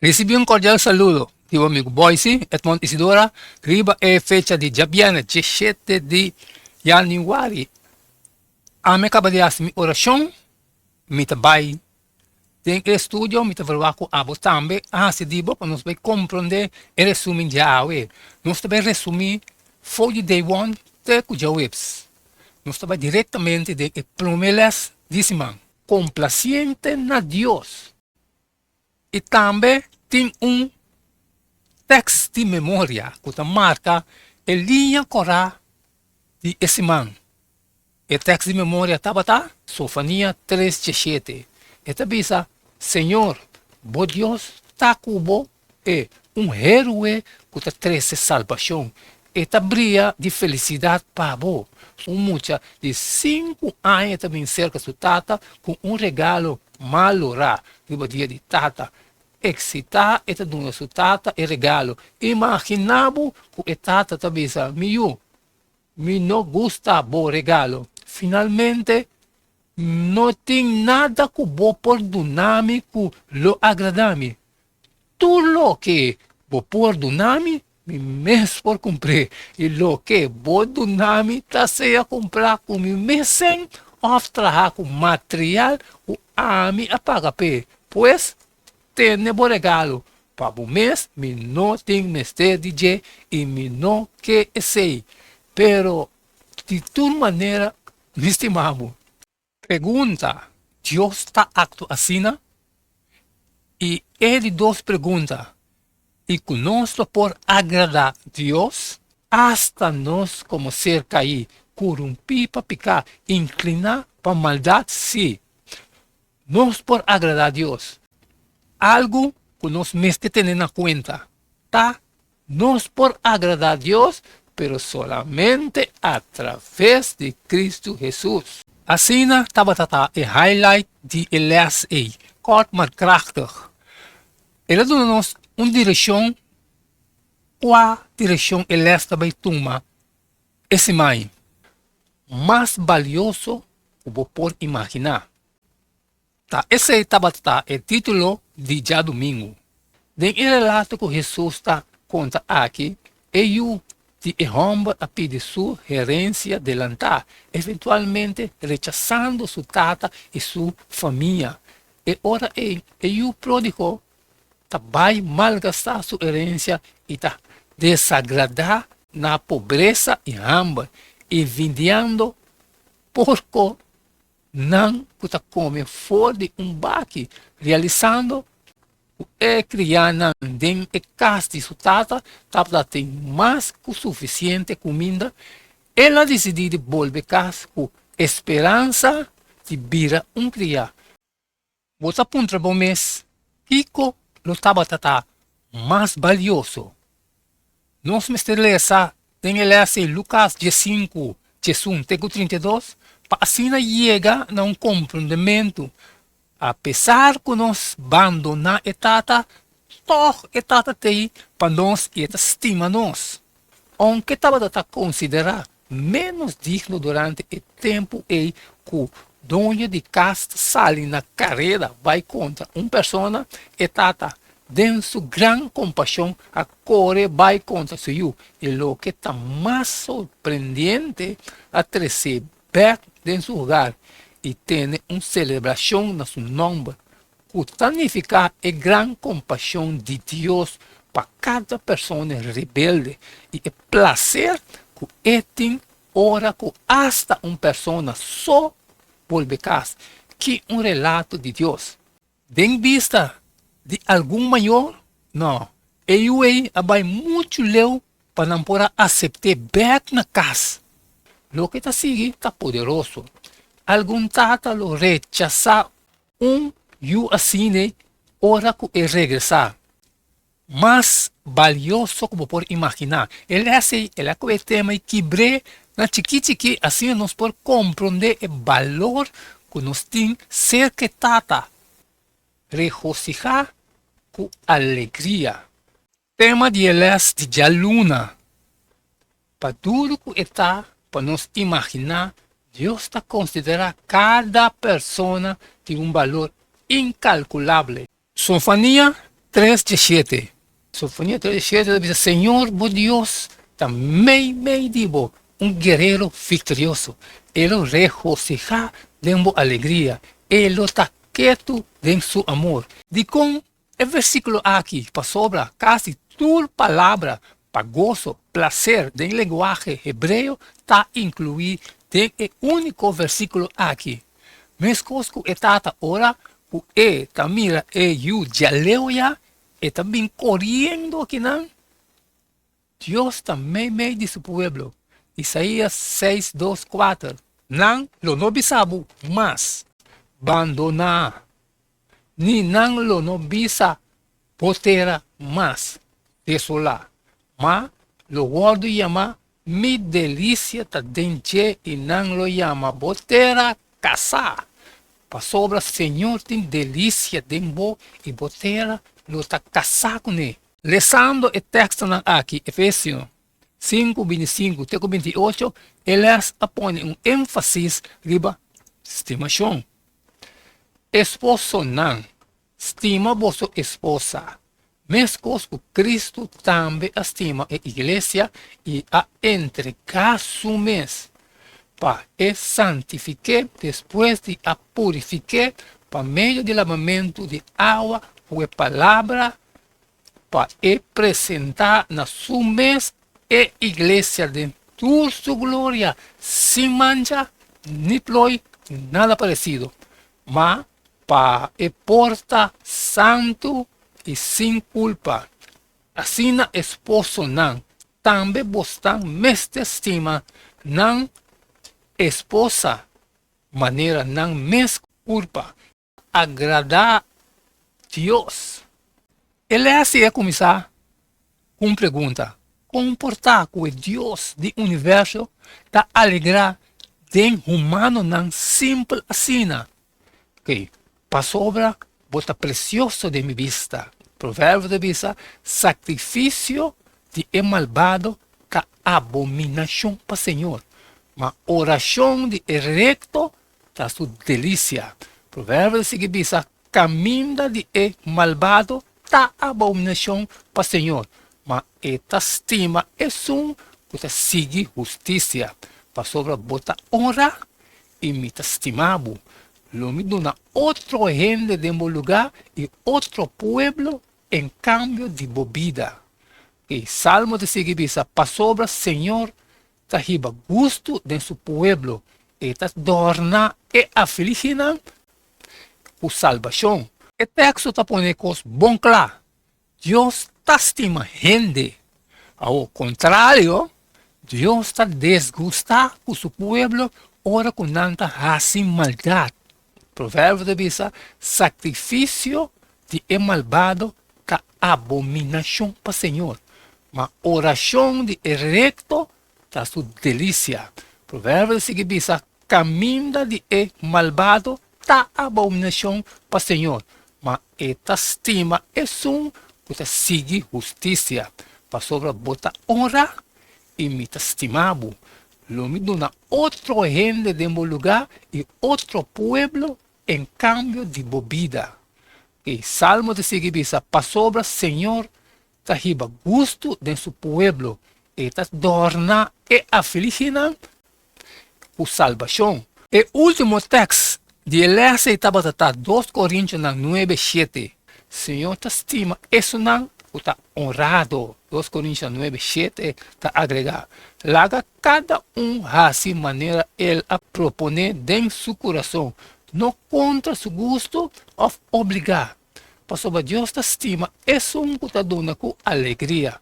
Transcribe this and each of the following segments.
Risibí un kordial saludo di bo amigu Boysi Edmond Isidora riba e fecha di djabièrnè diesshete di yanüari. Ami a kaba di hasi mi orashon, mi ta bai den e studio, mi ta verwagt ku abo tambe a hasi di bo pa nos bai komprondé e resumen djawe. Nos ta bai resumí for di day one te ku djaweps. Nos ta bai direktamente den e promé lès di siman. Komplasiente na Dios. I tambe tin un tèks di memoria ku ta marka e liña kòrá di e siman. E tèks di memoria tabata Sofania tres djeshete. E ta bisa, Señor, bo Dios ta ku bo, e un héroe ku ta trese salbashon. E ta bria di felisidat pa bo. Un mucha di sinku aña ta bin serka su tata ku un regalo malorá riba dia di tata. Eksitá e ta duna su tata e regalo. Imaginá bo ku e tata ta bisa, Mi yu, mi no gusta bo regalo. Finalmente, no tin nada ku bo por duna mi ku lo agradá mi. Tur loke bo por duna mi, mi mes por kumpr'é, i loke bo duna mi ta sea kumprá ku mi mes sèn òf traha ku material ku ami a paga p'e. Pues, tene bo regalo pa bo mes, mi no tin mester di dje i mi no ke esei. Pero di tur manera mi stima bo. Pregunta, Dios ta aktua asina? I e di dos pregunta, I ku nos lo por agradá Dios? Asta nos komo ser kaí, korumpí pa piká, inkliná pa maldat, sí, nos por agradá Dios. Algu ku nos mester tene na kuenta ta Nos por agradá Dios, pero solamente a traves di Cristo Hesus. Asina tabata ta e highlight di e les ei, kort maar krachtig. El a duna nos un direkshon kua direkshon e les ta bai tuma e siman mas balioso ku bo por imaginá. Ta esei tabata e título di djadumingu. Den e relato ku Hesus ta konta aki, e yu di e hòmber a pidi su herensia delantá, eventualmente rechasando su tata i su famia. E ora ei, e yu pródigo ta bai malgastá su herensia i ta desagradá na pobresa i hamber, envidiando porko Nan ku ta kome for di un baki, realisando ku e krianan den e kas di su tata tabata tin mas ku sufisiente kuminda, el a disidí di bolbe kas ku e speransa di bira un kriá. Bo ta puntra bo mes kiko lo tabata ta mas balioso? Nos mester lesa den e lès ei Lukas diesinku, diesun te ku 32 pa asina yega na un komprondementu. Apesar ku nos bandoná e Tata, tòg e Tata t'ei pa nos i e ta stima nos. Ounke tabata ta konsiderá ménos digno durante e tempu ei ku doño di kas ta sali na kareda bai kontra un persona, e tata, den su gran kompashon, a kore bai kontra su yu, i loke ta mas sorprendiente, a tres'é bèk den su hogar i tene un selebrashon na su nòmber, ku ta nifiká e gran kompashon di Dios pa kada persona rebelde i e plaser ku e tin ora ku asta un persona so bolbe kas. Ki un relato di Dios! Den bista di algun mayor, no, e yu ei a bai muchu leu pa nan por a asept'é bèk na kas. Loke ta sigui ta poderoso. Algun tata lo rechasá un yu asina ora ku e regresá. Mas balioso ku bo por imaginá. E lès ei, el a kohe e tema i kibr'é na chikí chikí, asina nos por komprondé e balor ku nos tin serka e Tata. Regosihá ku alegria. Tema di e lès di djaluna, Pa duru ku e ta pa nos imaginá, Dios ta konsiderá kada persona di un balor inkalkulable. Sofania 3 17. Sofonia 3 17 ta bisa, Señor bo Dios ta mei mei di bo, un guerero viktorioso. E lo regosihá den bo alegria, e lo ta ketu den su amor. Dikon e versíkulo aki? Pasobra kasi tur palabra pa goso, plaser den lenguahe hebreo ta inkluí den e úniko versíkulo aki. Meskos ku e tata ora ku e ta mira e yu djaleu ya, e ta bin koriendo akinan. Dios ta meimei di su pueblo. Isaías 6, 2, 4. Nan lo no bisa bo mas, Bandoná, ni nan lo no bisa bo tera mas, Desolá, ma lo wòrdu yamá Mi delisia ta den dje i nan lo yama bo tera kasá, pasobra Señor tin delisia den bo i bo tera lo ta kasá kuné. Lesando e tekstonan aki, Efesio 5, 25 te ku 28, e lès a pone un énfasis riba stimashon. Esposonan, Stima boso esposa, meskos ku Kristu tambe a stima e iglesia i a entregá su mes pa e santifik'é despues di a purifik'é pa medio di labamentu di awa ku e palabra, pa e presentá na su mes e iglesia den tur su gloria, sin mancha, ni ploi, ni nada paresido, ma pa e por ta santu i sin kulpa. Asina esposonan tambe bosnan mester stima nan esposa manera nan mes kurpa. Agradá Dios. E lès ei a kuminsá ku un pregunta, Kon por ta ku e Dios di universo ta alegrá den humanonan simpel asina? Oke, pasobra bo ta presioso den mi bista. Proverbio ta bisa, Sakrifisio di e malbado ta abominashon pa Señor, ma orashon di e rekto ta su delisia. Proverbio ta sigui bisa, Kaminda di e malbado ta abominashon pa Señor, ma e ta stima esun ku ta sigui hustisia. Pasobra bo ta onra i mi ta stima bo. Lo mi duna otro hende den bo lugá i otro pueblo en kambio di bo bida. E salmo ta sigui bisa, Pasobra Señor ta hiba gustu den su pueblo, e ta dòrna e afliginan ku salbashon. E teksto ta pone e kos bon kla, Dios ta stima hende. Awor, kontrario, Dios ta desgustá ku su pueblo ora ku nan ta hasi maldat. Proverbio ta bisa, Sakrifisio di e malbado ta abominashon pa Señor, ma orashon di e rekto ta su delisia. Proverbio ta sigui bisa, Kaminda di e malbado ta abominashon pa Señor, ma e ta stima esun ku ta sigui hustisia. Pasobra bo ta onra i mi ta stima bo. Lo mi duna otro hende den bo lugá i otro pueblo en kambio di bo bida. E salmo ta sigui bisa, Pasobra Señor ta hiba gustu den su pueblo, e ta dòrna e afliginan ku salbashon. E último tèks di e lès ei tabata ta Dos Korintionan nuebe shete, Señor ta stima esunnan ku ta onrado. Dos Korintionan nuebe shete ta agregá, Laga kada un hasi manera el a proponé den su kurason, no kontra su gustu òf obligá, pasobra Dios ta stima esun ku ta duna ku alegria.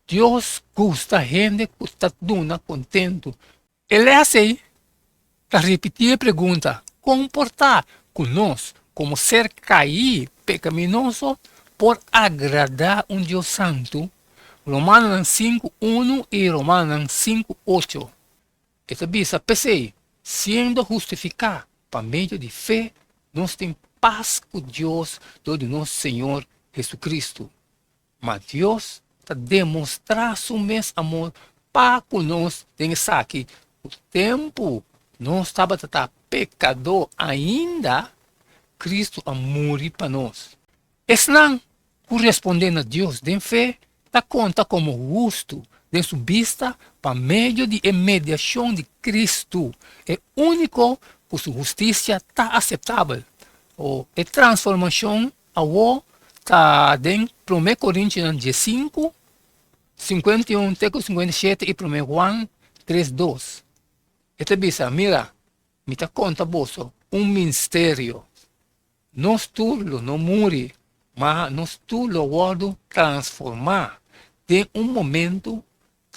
Dios gusta hende ku ta duna kontentu. E lès ei ta ripití e pregunta, Kon por ta ku nos, komo ser kaí pekaminoso, por agradá un Dios santu? Romanonan 5, 1 i Romanonan 5, 8. E ta bisa, P'esei, siendo hustifiká pa medio di fe, nos tin pas ku Dios dor di nos Señor Hesukristu. Ma Dios ta demostrá su mes amor pa ku nos den esaki, ku tempu nos tabata ta pekadó ainda, Kristu a muri pa nos. Esnan ku respondé na Dios den fe ta konta komo hustu den su bista pa medio di e mediashon di Kristu, e úniko ku su hustisia ta aseptabel. O e transformashon awor ta den Promé Korintionan diesinku, 51 te ku 57 i Promé Juan 3, 2. E ta bisa, Mira, mi ta konta boso un misterio. Nos tur lo no muri, ma nos tur lo wòrdu transformá den un momentu,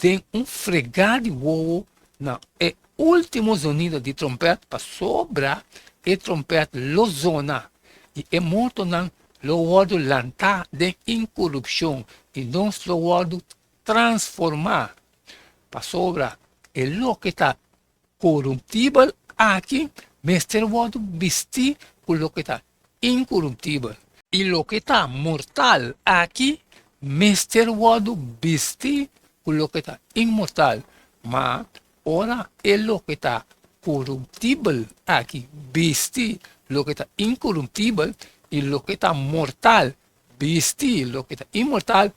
den un fregá di wowo, na e último zonido di trompèt, pasobra e trompèt lo zona, i e mortonan lo wòrdu lantá den inkorupshon, i nos lo wòrdu transformá, pasobra e loke ta Korumptibel aki mester wòrdu bistí ku loke ta inkorumptibel. I loke ta mortal aki mester wòrdu bistí ku loke ta inmortal. Ma ora e loke ta korumptibel aki bisti loke ta inkorumptibel, i loke ta mortal bisti loke ta inmortal,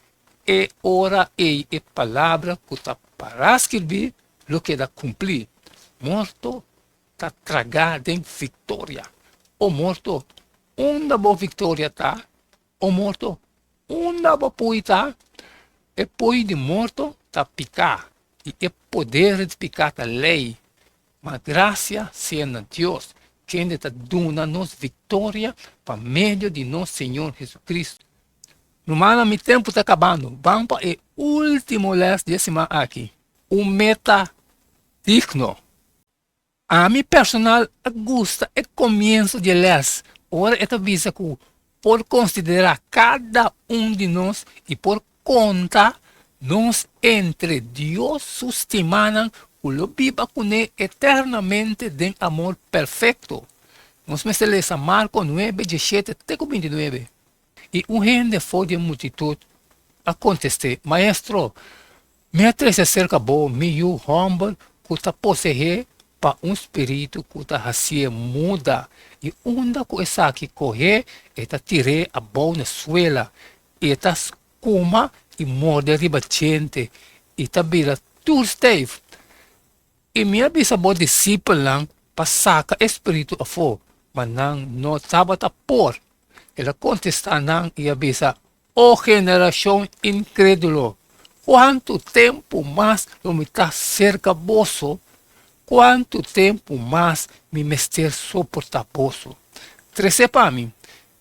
e ora ei e palabra ku ta pará skirbí lo keda kumplí, Morto ta tragá den viktoria. O morto, unda bo viktoria ta? O morto, unda bo pui ta? E pui di morto ta piká, i e poder di piká ta lei. Ma grasia sea na Dios, kende ta duna nos viktoria pa medio di nos Señor Jesucristo. Rumannan, mi tempu ta kabando. Ban pa e último lès di e siman aki, Un meta digno. Ami personal a gusta e komienso di e lès, ora e ta bisa ku por konsiderá kada un di nos i por konta nos entre Dios su stimánan ku lo biba kuné eternamente den amor perfekto. Nos mester lesa Marko nuebe, diesshete te ku bintinuebe. I un hende for di e multitut a kontest'é, Maestro, mi a trese serka bo mi yu hòmber ku ta poseé pa un spiritu ku ta hasié muda, i unda ku esaki koh'é, e ta tir'é abou na suela, i e ta skuma i morde riba djente, i ta bira tur steif. I mi a bisa bo disipelnan pa saka e spiritu afó, ma nan no tabata por. El a kontestá nan i a bisa, O generashon inkrédulo, kuantu tempu mas lo mi ta serka boso? Kuantu tempu mas mi mester soportá boso? Tres'é pa mi.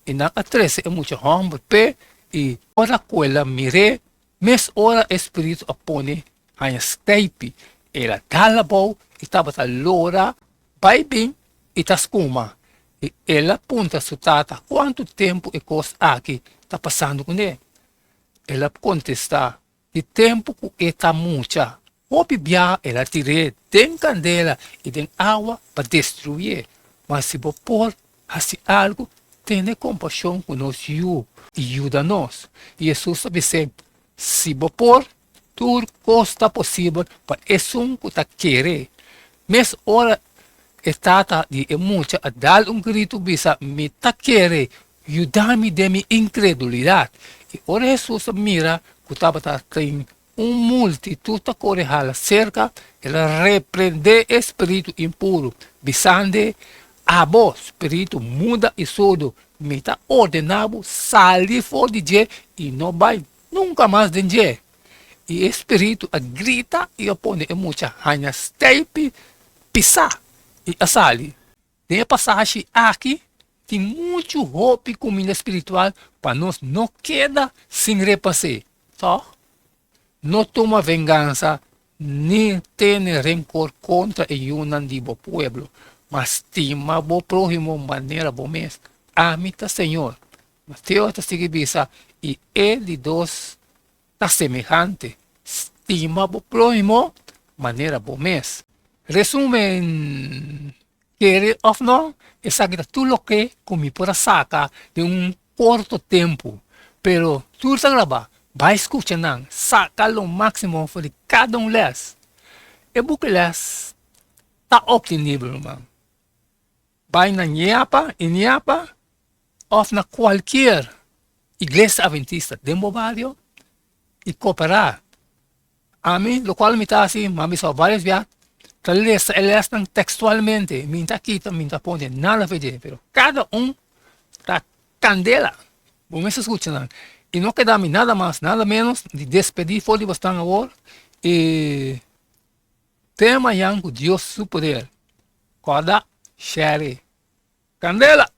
I nan a trese e mucha hòmber p'e, i ora ku el a mir'é, Mes ora e spiritu a pone haña steipi, el a dal abou i tabata lora bai bin i ta skuma. I el a puntra su tata kuantu tempu e kos aki ta pasando kuné. El a kontestá, Di tempu ku e ta mucha. Hopi biaha el a tir'é den kandela i den awa pa destruyé. Ma si bo por hasi algu, tene kompashon ku nos yu i yuda nos. I Hesus a bis'é, Si bo por, tur kos ta posibel pa esun ku ta kere. Mes ora e tata di e mucha a dal un gritu bisa, Mi ta kere, yuda mi den mi inkredulidat. I ora Hesus a mira ku tabata tin Un multitut ta kore hala serka, el a reprendé e spiritu impuru, bisand'e, Abo, spiritu muda i surdu, mi ta ordená bo sali for di dje i no bai nunka mas den dje. I e spiritu a grita i a pone e mucha haña steipi pisá i a sali. Den e pasashi aki tin muchu hopi kuminda spiritual pa nos no keda sin repas'é, tòg? No tuma vengansa ni tene renkor kontra e yunan di bo pueblo, ma stima bo próhimo manera bo mes. Ami ta Señor. Mateo ta sigui bisa, I e di dos ta semehante, Stima bo próhimo manera bo mes. Resumen, Kere òf no, esaki ta tur loke ku mi por a saka den un korto tempu. Pero tur ta grabá, bai skucha nan, saka lo máksimo for di kada un lès. E buki lès ta optenibel, ruman. Bai na Ñapa i Ñapa òf na kualkier. Iglesia Adventista den bo bario i kooperá. Ami, lokual mi ta hasi, mi a bisa vários bia, ta lesa e lèsnan tekstualmente. Mi ta kita, mi ta pone nada for dje, pero kada un ta kandela. Bo mester skucha nan. I no keda mi nada mas, nada ménos di despedí for di bosnan awor i te mañan ku Dios su poder. Kòrda, share. Kandela!